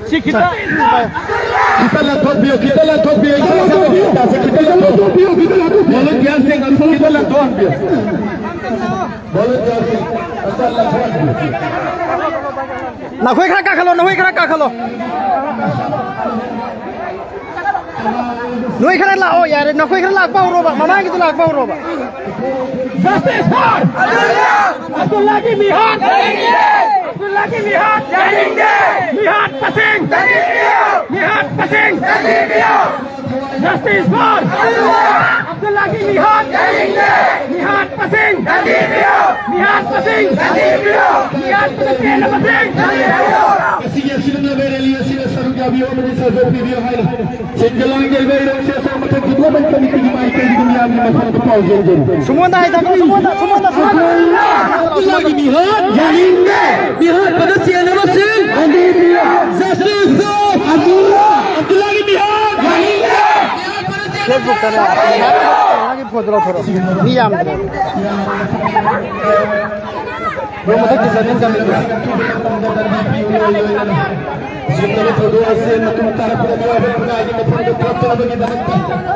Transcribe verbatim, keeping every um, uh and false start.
ꯁꯤ ꯈꯤꯇ ꯈꯤꯇ ꯂꯥꯟꯊꯣꯛꯄꯤꯌꯨ, ꯈꯤꯇ ꯂꯥꯟꯊꯣꯛꯄꯤꯌꯨ, ꯈꯤꯇ ꯂꯥꯟꯊꯣꯛꯄꯤꯌꯨ, ꯈꯤꯇ ꯂꯥꯟꯊꯣꯛꯄꯤꯌꯨ꯫ ꯅꯈꯣꯏ ꯈꯔ ꯀꯥꯈꯠꯂꯣ, ꯅꯈꯣꯏ ꯈꯔ ꯀꯥꯈꯠꯂꯣ꯫ ꯅꯣꯏ ꯈꯔ ꯂꯥꯛꯑꯣ ꯌꯥꯔꯦ, ꯅꯈꯣꯏ ꯈꯔ ꯂꯥꯛꯄ ꯍꯧꯔꯣꯕ, ꯃꯃꯥꯡꯒꯤꯗꯨ ꯂꯥꯛꯄ ꯍꯧꯔꯣꯕ꯫ Justice for ꯑꯕꯗꯨꯜꯂꯥꯒꯤ ꯃꯤꯍꯥꯠ! ꯑꯕꯗꯨꯜꯂꯥꯒꯤ ꯃꯤꯍꯥꯠ! ꯃꯤꯍꯥꯠꯄꯁꯤꯡ! ꯃꯤꯍꯥꯠꯄꯁꯤꯡ! Justice for ꯑꯕꯗꯨꯜꯂꯥꯒꯤ ꯃꯤꯍꯥꯠ! ꯃꯤꯍꯥꯠꯄꯁꯤꯡ! ꯃꯤꯍꯥꯠꯄꯁꯤꯡ! ꯃꯤꯍꯥꯠꯄꯗ ꯄꯦꯟꯗꯕꯁꯤꯡ! ꯉꯁꯤꯒꯤ ꯑꯁꯤꯒꯨꯝꯂꯕ rally ꯑꯁꯤꯗ ꯁꯔꯨꯛ ꯌꯥꯕꯤꯌꯨ ꯑꯃꯗꯤ ꯁꯔꯨꯛ ꯄꯤꯕꯤꯌꯨ ꯍꯥꯏꯅ ꯁꯤꯟꯖ ꯂꯥꯡꯖ ꯂꯩꯕ ꯏꯔꯣꯡ ꯁꯦꯁꯣ ꯃꯊꯛ development committeeꯒꯤ ꯃꯥꯏꯀꯩꯗꯒꯤ ꯃꯤꯌꯥꯝꯒꯤ ꯃꯐꯝꯗ ꯄꯥꯎꯖꯦꯜ ꯄꯤꯔꯤ꯫ ꯁꯨꯃꯣꯟꯗ ꯍꯥꯏꯊꯈ꯭ꯔꯣ, ꯁꯨꯃꯣꯟꯗ, ꯁꯨꯃꯣꯟꯗ, ꯁꯨꯃꯣꯟꯗ꯫ ꯑꯕꯗꯨꯜꯂꯥꯒꯤ ꯃꯤꯍꯥꯠ ꯌꯥꯅꯤꯡꯗꯦ꯫ ꯃꯤꯍꯥꯠꯄꯗ ꯆꯦꯟꯅꯕꯁꯤꯡ ꯌꯥꯅꯤꯡꯗꯦ꯫ Justice for Abdulla. ꯑꯕꯗꯨꯜꯂꯥꯒꯤ ꯃꯤꯍꯥꯠ ꯌꯥꯅꯤꯡꯗꯦ꯫ Facebookꯇꯅꯦ, ꯃꯥꯒꯤ phoneꯗꯣ ꯂꯧꯊꯣꯔꯛꯑꯣ꯫ ꯃꯤ ꯌꯥꯝꯗ꯭ꯔꯦ꯫ ꯌꯨꯝ ꯃꯊꯛꯀꯤ ꯆꯠꯅꯤꯡ ꯆꯠꯅꯤꯡꯕ꯫ ꯁꯤꯒꯨꯝꯂꯕ ꯊꯧꯗꯣꯛ ꯑꯁꯤ ꯃꯇꯨꯡ ꯇꯥꯔꯛꯄꯗ ꯃꯤꯑꯣꯏꯕ ꯈꯨꯟꯅꯥꯏꯒꯤ ꯃꯐꯝꯗ ꯄꯨꯔꯛꯇꯅꯕꯒꯤꯗꯃꯛꯇ